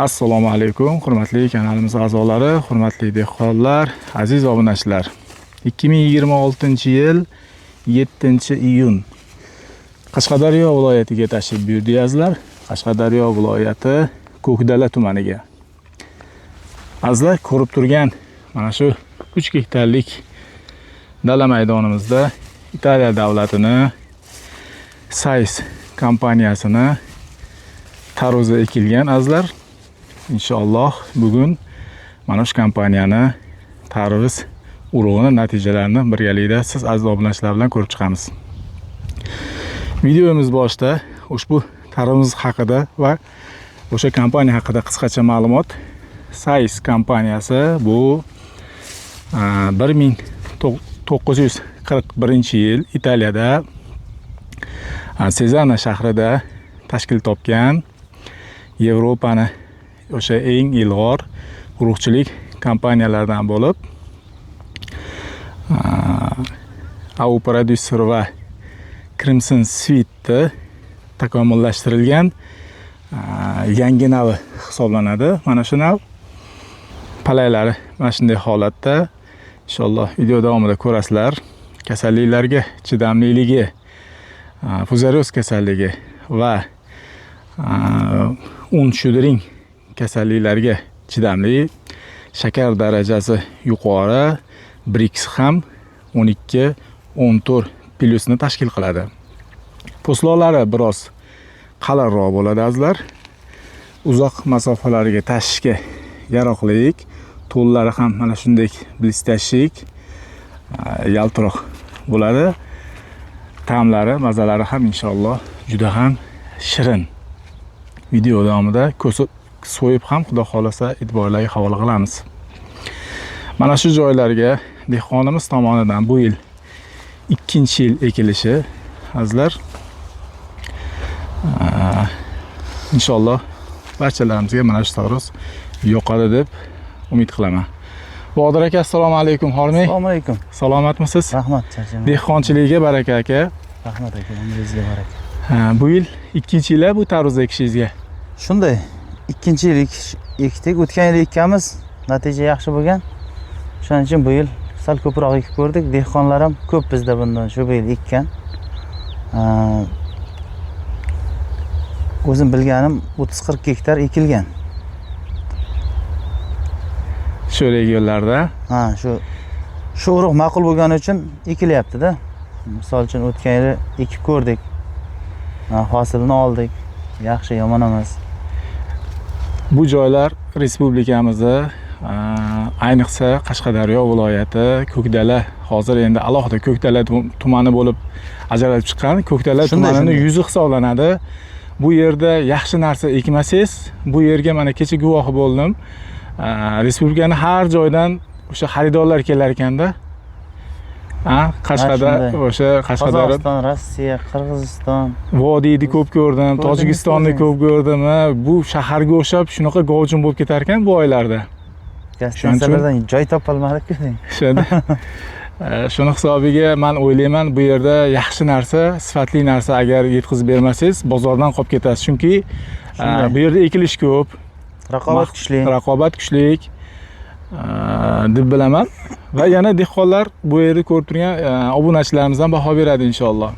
Assalomu alaykum, hurmatli kanalimiz a'zolari, hurmatli dehqonlar, aziz obunachilar. 2026-yil 7-iyun Qashqadaryo viloyatiga tashrif buyurdik, azizlar. Qashqadaryo viloyati Ko'kdala tumaniga. Azizlar, ko'rib turgan mana shu 3 gektarlik dala maydonimizda Italiya davlatini Sais kompaniyasini tarvuzi ekilgan, azizlar. Inshaalloh bugun mana shu kompaniyani tarvuz urug'ini natijalarini birgalikda siz, aziz obunachilar bilan ko'rib chiqamiz. Videomiz boshida ushbu tarvuz haqida va o'sha kompaniya haqida qisqacha ma'lumot. Sais kompaniyasi bu 1941-yil Italiyada Sezana shahrida tashkil topgan Yevropani o'sha eng ilg'or urug'chilik kompaniyalaridan bo'lib, AU Producer va Crimson Sweetni takomillashtirilgan yangi navi hisoblanadi. Mana shu nav palaylari mana shunday holatda. Inshaalloh video davomida ko'rasizlar. Kasalliklarga chidamliligi, fuzarioz kasalligi va un shudring kasalliklarga chidamli, shakar darajasi yuqori, Brix ham 12 14 plyusni tashkil qiladi. Po'stloqlari biroz qalinroq bo'ladi, azizlar. Uzoq masofalarga tashishga yaroqlik, to'nlari ham mana shunday блестящий, yaltiroq bo'ladi. Ta'mlari, mazalari ham inshaalloh juda ham shirin. Video davomida ko'sib so'yib ham, xudo xohlasa, e'tiborlarga havola qilamiz. Mana shu joylarga dehqonimiz tomonidan bu yil ikkinchi yil ekilishi, azizlar. Inshaalloh barchalarimizga mana shu tarvuz yoqadi deb umid qilaman. Bodir aka, assalomu alaykum, hormang. Assalomu alaykum. Salomatmisiz? Rahmat, charchamang. Dehqonchiligiga baraka, aka. Rahmat aka, umringizga baraka. Ha, bu yil ikkinchi yil bu tarvuz ekishingizga. Shunday, ikkinchi yil ekdik. O'tgan yil ekkanmiz, natija yaxshi bo'lgan. Shuning uchun bu yil sal ko'proq ekib ko'rdik. Dehqonlar ham ko'p bizda bundan shu bu yil ekkan. O'zim bilganim 30-40 gektar ekilgan. Shu regionlarda. Ha, shu urug' ma'qul bo'lgani uchun ekilyapti-da. Misol uchun, o'tgan yili ekib ko'rdik. Ha, hosilini oldik. Yaxshi, yomon emas. Bu joylar respublikamizda, ayniqsa Qashqadaryo viloyati Ko'kdala, hozir endi alohida Ko'kdala tumani bo'lib ajralib chiqqan Ko'kdala tumanini yuzi hisoblanadi. Bu yerda yaxshi narsa ekmasangiz, bu yerga mana kecha guvohi bo'ldim. Respublikani har joydan o'sha xaridorlar kelar ekanda. Ha, Qashqadar Shunday. o'sha Qashqadaryo, Qozog'iston, Rossiya, Qirg'iziston. Vodiyni ko'p ko'rdim, Ko'rdingiz, Tojikistonni ko'rdingiz. ko'p ko'rdim. Ha, bu shaharga o'xshab shunaqa gavjum bo'lib ketar ekan bu oylarda. Гостиница lardan joy topolmadik-ku deng. Shunda shuni hisobiga man o'ylayman, bu yerda yaxshi narsa, sifatli narsa agar yetkazib bermasangiz, bozordan qolib ketasiz. Chunki bu yerda ekilish ko'p, Raqobat kuchli. Raqobat kuchli deb bilaman. Va yana dehqonlar, bu yerda ko'rib turgan obunachilarimiz ham baho beradi inshaalloh.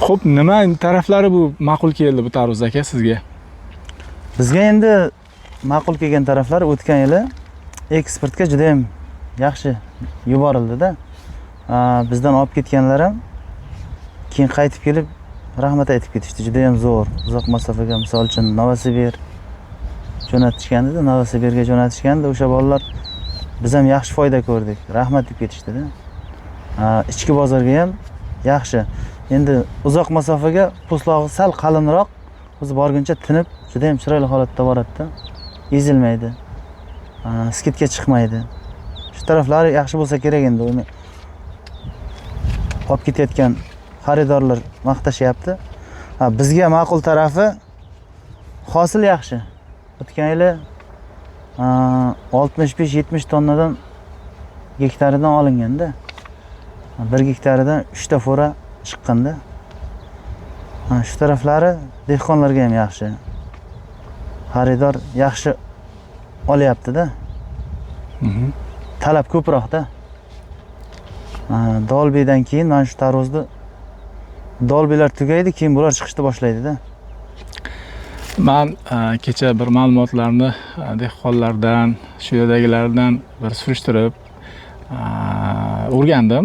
Xo'p, nima taraflari bu ma'qul keldi bu tarvuz, aka, sizga? Bizga endi ma'qul kelgan taraflari, o'tgan yili eksportga juda ham yaxshi yuborildi-da. Bizdan olib ketganlar ham keyin qaytib kelib rahmat aytib ketishdi. Juda ham zo'r, uzoq masofaga, misol uchun, Novosibir jo'natishgandi-da, Novosibirga jo'natishgandi o'sha bolalar, biz ham yaxshi foyda ko'rdik, rahmat deb ketishdi-da. Ichki bozorga ham yaxshi. Endi uzoq masofaga po'stlog'i sal qalinroq, o'zi borguncha tinib, juda ham chiroyli holatda boradi-da. Ezilmaydi. Скидка chiqmaydi. Shu taraflari yaxshi bo'lsa kerak endi uni. Olib ketayotgan xaridorlar maqtashyapti. Ha, bizga ma'qul tarafi hosil yaxshi. O'tgan yili 65-70 tonnadan gektaridan olinganda. Bir gektaridan 3 ta фура chiqqanda. Ha, shu taraflari dehqonlarga ham yaxshi. Xaridor yaxshi olyapti-da. Talab ko'proq-da. Dolbidan keyin mana shu tarvuzni dolbilar tugaydi, keyin bular chiqishni boshlaydi-da. Man kecha bir ma'lumotlarni dehqonlardan, shu yerdagilardan bir surishtirib o'rgandim.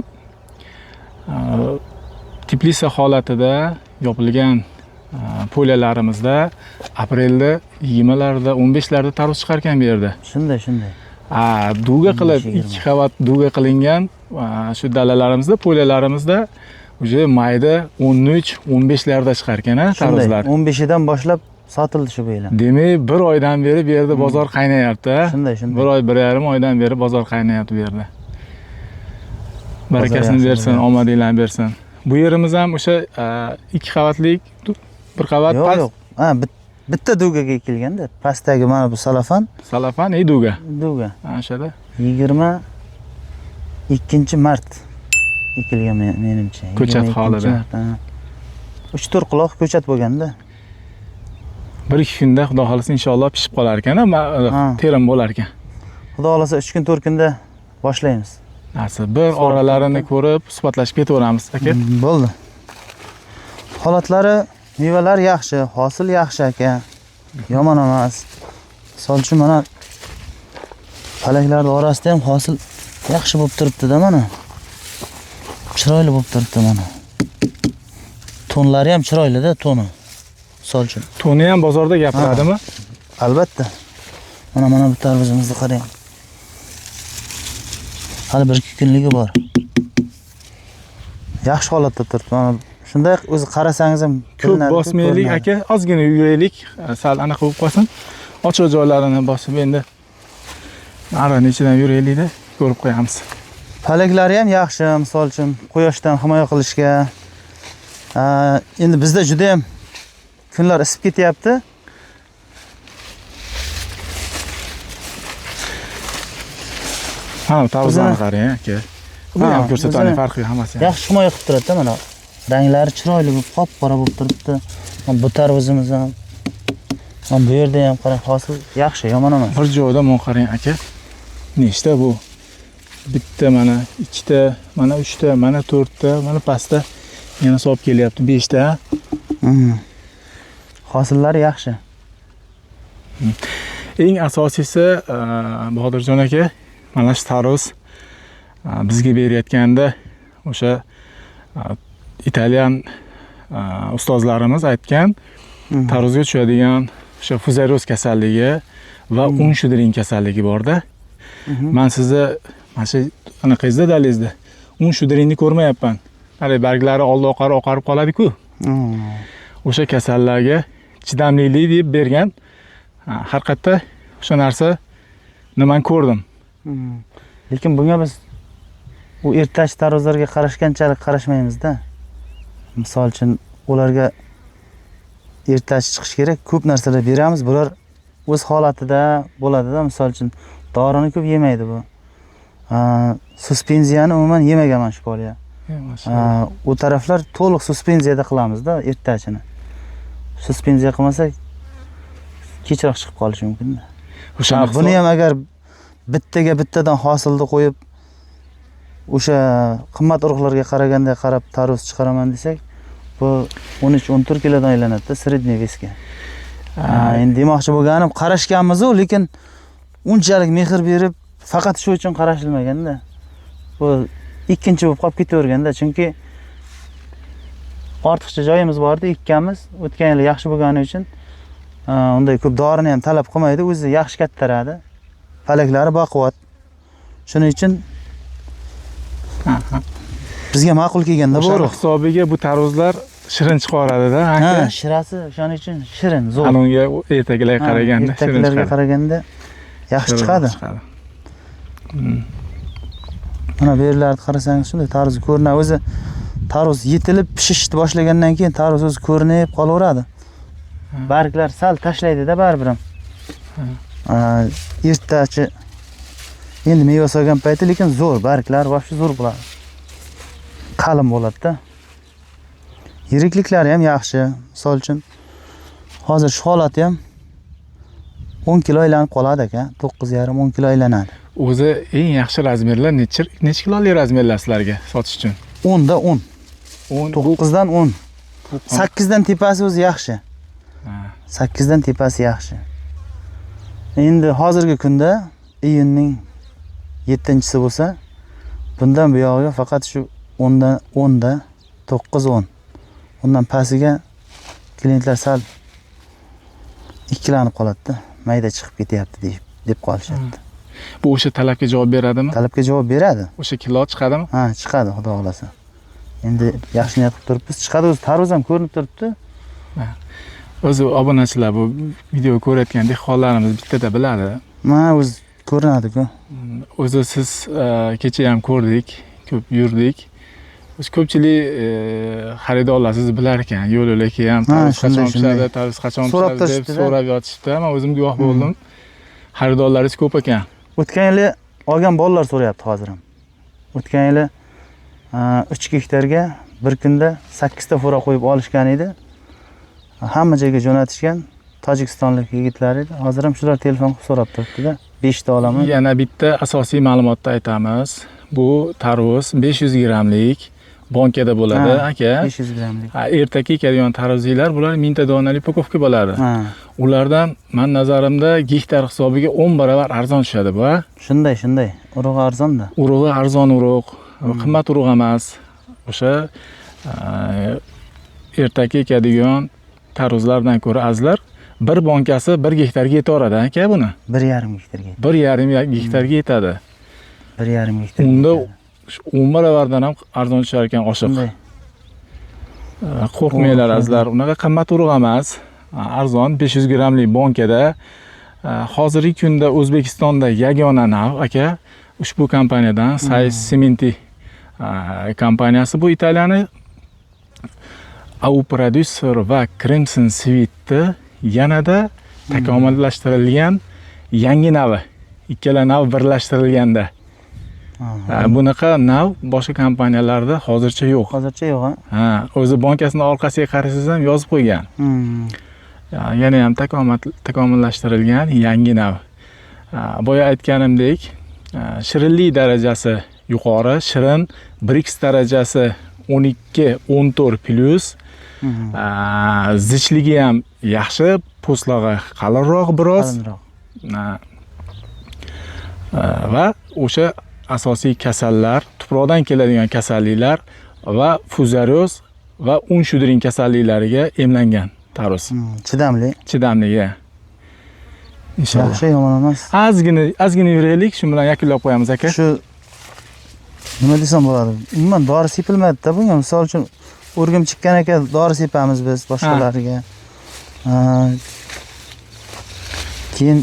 Teplitsa holatida yopilgan polyalarimizda aprelda 20larda, 15larda tarvuz chiqar ekan bu yerda. Shunday, shunday. Duga qilib 15-20. 2 qavat duga qilingan shu dalalarimizda, polyalarimizda уже mayda 13, 15larda chiqar ekan, ha, tarvuzlar. 15idan boshlab sotildi shu bu yil. Demak, bir oydan beri bu yerda bozor qaynayapti, ha? Shunday, shunday. Bir oy, 1,5 oydan beri bozor qaynayapti bu yerda. Barakasini bersin, omadinglarni bersin. Bu yerimiz ham o'sha 2 qavatlik, bir qavat yo'q, past. Yo'q. Ha, bitta dugaga ekilganda, pastdagi mana bu salafan. Salafan, ey duga. Duga. Ha, o'shada. 22 mart ekilgan menimcha. Ko'chat 22 holida. mart, ha. 3-4 quloq ko'chat bo'lganda. 1-2 kunda Xudo xolasa inshaalloh pishib qolar ekan, ha, terim bo'lar ekan. Xudo xolasa 3 kun 4 kunda boshlaymiz. Narsa bir oralarini ko'rib suhbatlashib ketaveramiz, aka. Bo'ldi. Holatlari, mevalar yaxshi, hosil yaxshi aka. Yomon emas. Misol uchun mana palaklarning orasida ham hosil yaxshi bo'lib turibdi-da mana. Chiroyli bo'lib turibdi mana. Tonlari ham chiroyli-da, toni. Misol uchun. Toni ham bozorda gapiradimi? Albatta. Mana bu tarvuzimizni qarang. Hali 1-2 kunligi bor. Yaxshi holatda turibdi. Mana shunday o'zi qarasangiz ham ko'p bosmaylik aka, ozgina yuraylik, sal anaqa bo'lib qolsin. Ochiq joylarini bosib endi arani ichidan yuraylikda ko'rib qo'yamiz. Palaklari ham yaxshi, misol uchun quyoshdan himoya qilishga. Endi bizda juda ham kunlar isib ketyapti. Ha, tarvuzlarni qarang aka. Buni ham ko'rsatadi, farqi hammasi. Yaxshi himoya qilib turadi-da mana. Ranglari chiroyli bo'lib, qop-qora bo'lib turibdi. Mana bu tarvuzimiz ham. Mana bu yerda ham qarang, hosil yaxshi, yomon emas. Bir joyda mana qarang aka. Nechta bu? Bitta mana, ikkita, mana uchta, mana to'rtta, mana pastda yana hisob kelyapti 5 ta. Hosillari yaxshi. Eng asosiysi, Bahodirjon aka, mana shu tarvuz bizga berayotganda o'sha italyan ustozlarimiz aytgan tarvuzga tushadigan o'sha fuzarioz kasalligi va un shudring kasalligi borda. Men sizni mana shu anaqangizda dalizda un shudringni ko'rmayapman. Hali barglari oldi oqarib oqarib qoladi-ku. O'sha kasallarga chidamlilik deb bergan. Haqiqatda o'sha narsa nimani ko'rdim. Lekin bunga biz u ertachi tarvuzlarga qarashganchalik qarashmaymiz-da. Misol uchun ularga ertachi chiqish kerak, ko'p narsalar beramiz. Bular o'z holatida bo'ladi-da. Misol uchun dorini ko'p yemaydi bu. Suspenziyani umuman yemaganman shu polya. U taraflar to'liq suspenziyada qilamiz-da ertachini. Suspenziya qilmasak kechroq chiqib qolishi mumkin-da. Buni ham agar bittaga bittadan hosilni qo'yib o'sha qimmat urug'larga qaraganda qarab tarvuz chiqaraman desak, bu 13-14 kilodan aylanadi-da sredniy vesga. Endi demoqchi bo'lganim, qarashganmiz-u, lekin unchalik mehr berib faqat shu uchun qarashilmaganda. Bu ikkinchi bo'lib qolib ketaverganda, chunki ortiqcha joyimiz bor edi, ekkanmiz. O'tgan yili yaxshi bo'lgani uchun unday ko'p dorini ham talab qilmaydi, o'zi yaxshi kattaradi. Palaklari baquvvat. Shuning uchun bizga ma'qul kelganda bu urug'. Hisobiga bu tarvuzlar shirin chiqaradida, aka. Ha, shirasi o'shaning uchun shirin, zo'r. Ana unga ertagilarga qaraganda shirin chiqadi. Ertagilarga qaraganda yaxshi chiqadi. Mana bu yerlarni qarasangiz shunday tarvuz ko'rinadi. O'zi tarvuz yetilib pishishni boshlagandan keyin tarvuz o'zi ko'rinib qolaveradi. Barglar sal tashlaydi-da baribir ham. Ertachi endi meva solgan payti lekin zo'r, barglar вообще zo'r bo'ladi. Qalin bo'ladi-da. Yirikliklari ham yaxshi. Misol uchun hozir shu holati ham 10 kilo aylanib qoladi aka. 9,5-10 kilo aylanadi. O'zi eng yaxshi razmerlar necha kilolik razmerlar sizlarga sotish uchun? 10 da 10. 10 9 dan 10. 8 dan tepasi o'zi yaxshi. 8 dan tepasi yaxshi. Endi hozirgi kunda iyunning 7-chisi bo'lsa, bundan buyog'iga faqat shu 10 dan 10 da 9-10. Undan pastiga klientlar sal ikkilanib qoladi-da, mayda chiqib ketyapti deb qolishadi. Bu o'sha talabga javob beradimi? Talabga javob beradi. O'sha kilo chiqadimi? Ha, chiqadi, xudo xolasa. Endi yaxshi niyat qilib turibmiz. Chiqadi, o'zi tarvuz ham ko'rinib turibdi. O'zi obunachilar bu video ko'rayotgan dehqonlarimiz bittada biladi. Ma, o'zi ko'rinadi-ku. O'zi siz kecha ham ko'rdik, ko'p yurdik. O'zi ko'pchilik xaridorlar sizni bilar ekan, yo'l yo'lakay ham tarvuz qachon pishadi, tarvuz qachon pishadi deb so'rab yotishdi. Men o'zim guvoh bo'ldim. Xaridorlaringiz ko'p ekan. O'tgan yili olgan bolalar so'rayapti hozir ham. O'tgan yili 3 gektarga bir kunda 8 ta fura qo'yib olishgan edi. Hamma joyga jo'natishgan tojikistonlik yigitlar edi. Hozir ham shular telefon qilib so'rab turibdi-da. 5 ta olaman. Yana bitta asosiy ma'lumotni aytamiz. Bu tarvuz 500 grammlik bonkada bo'ladi aka. 500 grammlik. Ha, ertaki ekadigan tarvuzlar bular 1000 ta donali упаковка bo'ladi. Ulardan men nazarimda gektar hisobiga 10 barobar arzon tushadi bu. Shunday, shunday. Urug'i arzon-da. Urug'i arzon urug', qimmat urug' emas. O'sha ertaki ekadigan tarvuzlardan ko'ra azlar bir bonkasi 1 gektarga yetaveradi aka buni. 1,5 gektarga. 1,5 gektarga yetadi. 1,5 gektar. Unda 10 barobardan ham arzon tushar ekan oshiq. Qo'rqmanglar azizlar, unaqa qimmat urug' emas. Arzon 500 grammlik bonkada. Hozirgi kunda O'zbekistonda yagona nav aka ushbu kompaniyadan Size Sementi kompaniyasi, bu Italiyani Au Producer va Crimson Sweet'ni yanada takomillashtirilgan yangi navi. Ikkala nav birlashtirilganda. Bunaqa nav boshqa kompaniyalarda hozircha yo'q. Hozircha yo'q, ha? Ha, o'zi bankasini orqasiga qarasangiz ham yozib qo'ygan. Yana ham takomillashtirilgan yangi nav. Boya aytganimdek, shirinlik darajasi yuqori, shirin Brix darajasi 12-14 plus. Zichligi ham yaxshi, po'stlog'i qalinroq biroz. Qalinroq. Va o'sha asosiy kasallar, tuproqdan keladigan kasalliklar va fuzarioz va un shudring kasalliklariga emlangan tarvuz. Chidamli. Chidamli. Inshaalloh. Yaxshi, yomon emas. Ozgina yuraylik, shu bilan yakunlab qo'yamiz aka. Shu nima desam bo'ladi? Umuman dori sepilmadi-da bunga. Misol uchun o'rgim chiqqan aka dori sepamiz biz boshqalarga. Keyin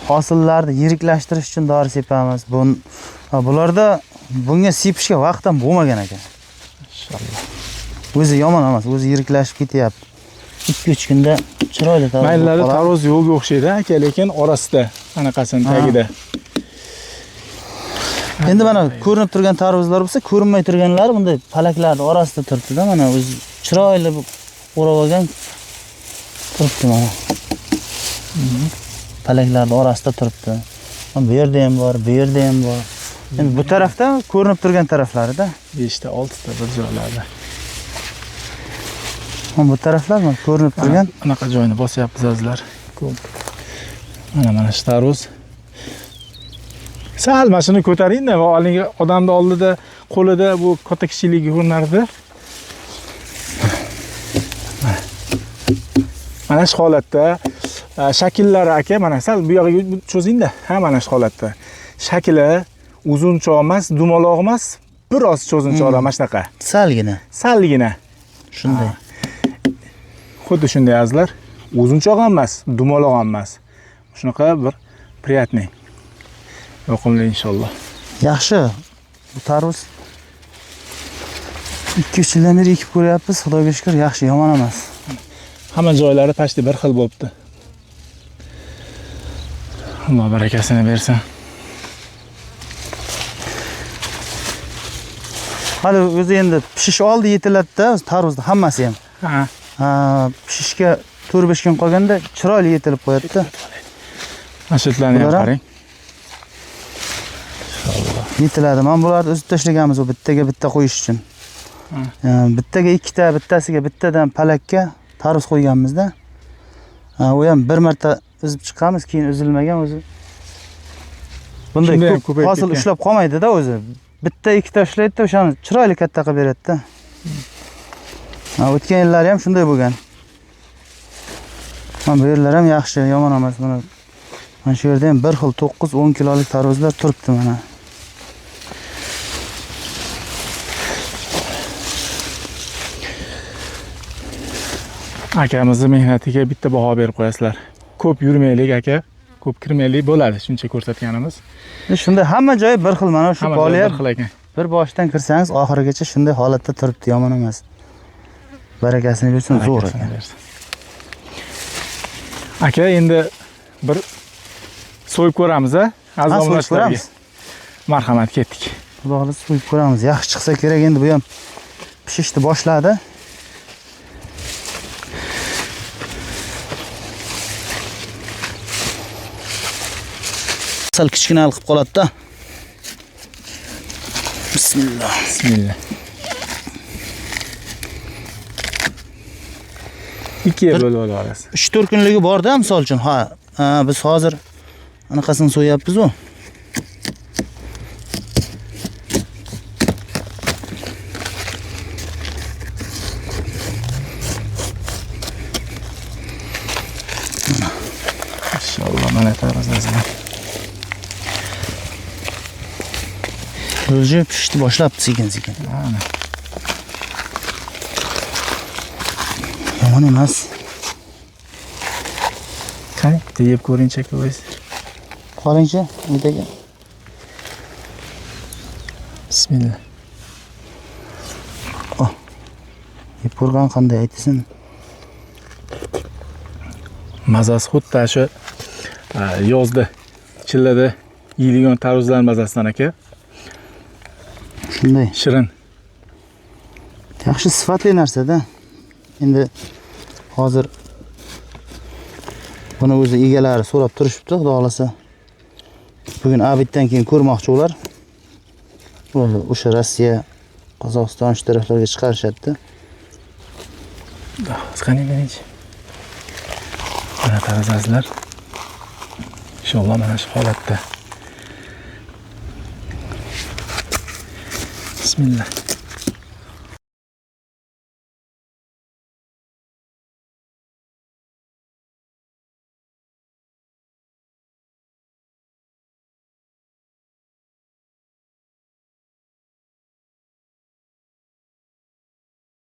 hosillarni yiriklashtirish uchun dori sepamiz. Bularda bunga sepishga vaqt ham bo'lmagan ekan. Inshaalloh. O'zi yomon emas, o'zi yiriklashib ketyapti. 2-3 kunda chiroyli tarvuz. Mayli, tarvuz yo'qga o'xshaydi aka, lekin orasida anaqasini tagida. Endi mana ko'rinib turgan tarvuzlar bo'lsa, ko'rinmay turganlari bunday palaklarning orasida turibdi-da, mana o'zi chiroyli o'rab olgan turibdi mana. Palaklarning orasida turibdi. Mana bu yerda ham bor, bu yerda ham bor. Endi bu tarafda ko'rinib turgan taraflarida 5 ta, 6 ta bir joylarda. Mana bu taraflar mana ko'rinib turgan. Anaqa joyini bosyapmiz azizlar. Ko'p. Mana shu tarvuz. Sal mana shuni ko'taring-da, va olingan odamning oldida, qo'lida bu katta kichikligi ko'rinardi. Mana shu holatda shakllari aka, mana sal bu yog'iga cho'zing-da. Ha, mana shu holatda. Shakli uzunchoq emas, dumaloq emas, biroz cho'zinchoqroq, mana shunaqa. Salgina. Salgina. Shunday. Xuddi shunday azizlar, uzunchoq ham emas, dumaloq ham emas. Shunaqa bir priyatniy. Yoqimli inshaalloh. Yaxshi. Bu tarvuz 2-3 yildan beri ekib ko'ryapmiz, Xudoga shukr, yaxshi, yomon emas. Hamma joylari pashti bir xil bo'libdi. Alloh barakasini bersin. Hali o'zi endi pishish oldi yetiladida, tarvuzni hammasi ham. Ha. Pishishga 4-5 kun qolganda chiroyli yetilib qo'yadi-da. Mana shu yerlarni ham qarang. Yetiladi. Mana bularni uzib tashlaganmiz u bittaga bitta qo'yish uchun. Bittaga ikkita, bittasiga bittadan palakka tarvuz qo'yganmizda. U ham bir marta uzib chiqqanmiz, keyin uzilmagan o'zi. Bunday ko'p hosil ushlab qolmaydi-da o'zi. Bitta ikkita ushlaydi-da, o'shani chiroyli katta qilib beradi-da. O'tgan yillari ham shunday bo'lgan. Mana bu yerlar ham yaxshi, yomon emas. Mana shu yerda ham bir xil 9-10 kilolik tarvuzlar turibdi mana. Akamizni mehnatiga bitta baho berib qo'yasizlar. Ko'p yurmaylik aka, ko'p kirmaylik bo'ladi shuncha ko'rsatganimiz. Shunda hamma joyi bir xil, mana shu poli bir xil ekan. Bir boshdan kirsangiz oxirigacha shunday holatda turibdi, yomon emas. Barakasini bersin, zo'r ekan. Aka, endi bir so'yib ko'ramiz a? Azomlashlarga. Marhamat, ketdik. Xudo xolasa so'yib ko'ramiz. Yaxshi chiqsa kerak, endi bu ham pishishni boshladi. Sal kichkina qilib qoladi-da. Bismillah. Bismillah. Ikkiga bo'lib olasiz. 3-4 kunligi bor-da, misol uchun. Ha, biz hozir anaqasini so'yapmiz-u. Inshaalloh mana tarazlar. O'zi pishdi boshlabdi sekin-sekin. Yomon emas. Qani, bitta yeb ko'ringchi aka o'zingiz. Qoringchi, uydaga. Bismillah. Oh. Yeb ko'rgan qanday aytsin? Mazasi xuddi shu yozda, chillada yeyilgan tarvuzlar mazasidan aka. Shunday. Shirin. Yaxshi sifatli narsa-da. Endi hozir buni o'zi egalari so'rab turishibdi, Xudo xolasa. Bugun abitdan keyin ko'rmoqchi ular. O'sha Rossiya, Qozog'iston shu taraflarga chiqarishadi. Qani birinchi. Mana tarazlar. Inshaalloh mana shu holatda. Bismillah.